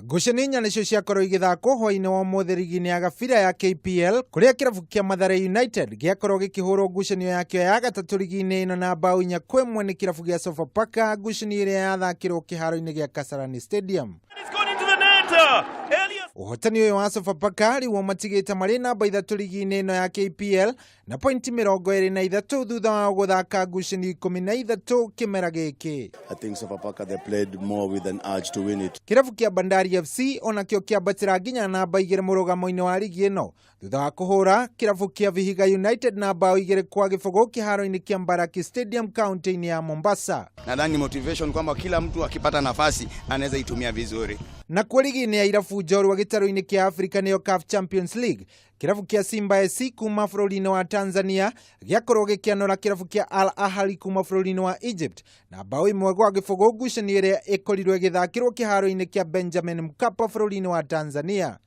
Ngucanio inya nĩcio ciakorwo igĩthakwo hwainĩ wa ũmũthĩ rigi-inĩ ya gabira ya KPL kũrĩa kĩrabu kĩa Mathare United gĩakorwo gĩkĩhũrwo ngucanio yakĩo ya gatatũ rigi-inĩ ĩno na mbaũ 4-1 nĩ kĩrabu gĩa Sofapaka, ngucanio ĩrĩa yathakĩrwo kĩharo-inĩ gĩa Kasarani Stadium. Ũhotani ũyũ wa Sofapaka rĩu ũmatigĩte marĩ namba 3 rigi-inĩ ĩno ya KPL na pointi 23 thutha wa gũthaka ngucanio 13 kĩmera gĩkĩ. I think Sofapaka, they played more with an urge to win it. Kĩrabu kĩa Bandari FC onakĩo kĩambatĩra nginya namba 2 mũrũgamo-inĩ wa rigi ĩno thutha wa kũhũra kĩrabu kĩa Vihiga United na mbaũ 2-0 kĩharo-inĩ kĩa Mbaraki Stadium kaunti-inĩ ya Mombasa. Nadhani motivation kwamba kila mtu akipata nafasi anaweza itumia vizuri. Nakuo rigi-inĩ ya irabu njorua gĩtarũ-inĩ kĩa Afrika nĩyo CAF Champions League, kĩrabu kĩa Simba SC kuma bũrũri-inĩ wa Tanzania gĩakorwo gĩkĩanũra kĩrabu kĩa Al Ahly kuma bũrũri-inĩ wa Egypt na mbaũ 1-0 ngucanio ĩrĩa ĩkorirwo ĩgĩthakĩrwo kĩharo-inĩ kĩa Benjamin Mkapa bũrũri-inĩ wa Tanzania.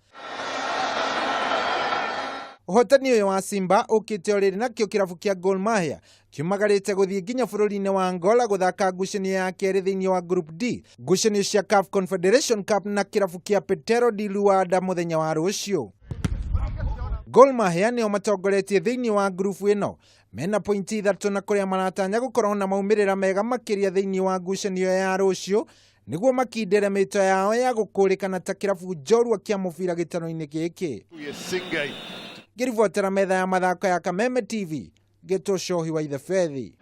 Ũhotani ũyũ wa Simba ũkĩte o rĩrĩ nakĩo kĩrabu kĩa Gor Mahia kiumagarĩte gũthiĩ nginya bũrũri-inĩ wa Angola gũthaka ngucanio ya kerĩ thĩinĩ wa Group D ngucanio cia CAF Confederation Cup na kĩrabu kĩa Petero di Luanda mũthenya wa rũciũ. Gor Mahia nĩo matongoretie thĩinĩ wa ngurubu ĩno mena pointi 3 na kũrĩa maratanya gũkorwo na maumĩrĩra mega makĩria thĩinĩ wa ngucanio ya rũciũ nĩguo makindĩre mĩto yao ya gũkũrĩkana ta kĩrabu njorua kĩa mũbira gĩtaro-inĩ gĩkĩ. Ngĩribotera metha ya mathako ya Kameme TV, ngĩtwo Cohi wa Ithebethi.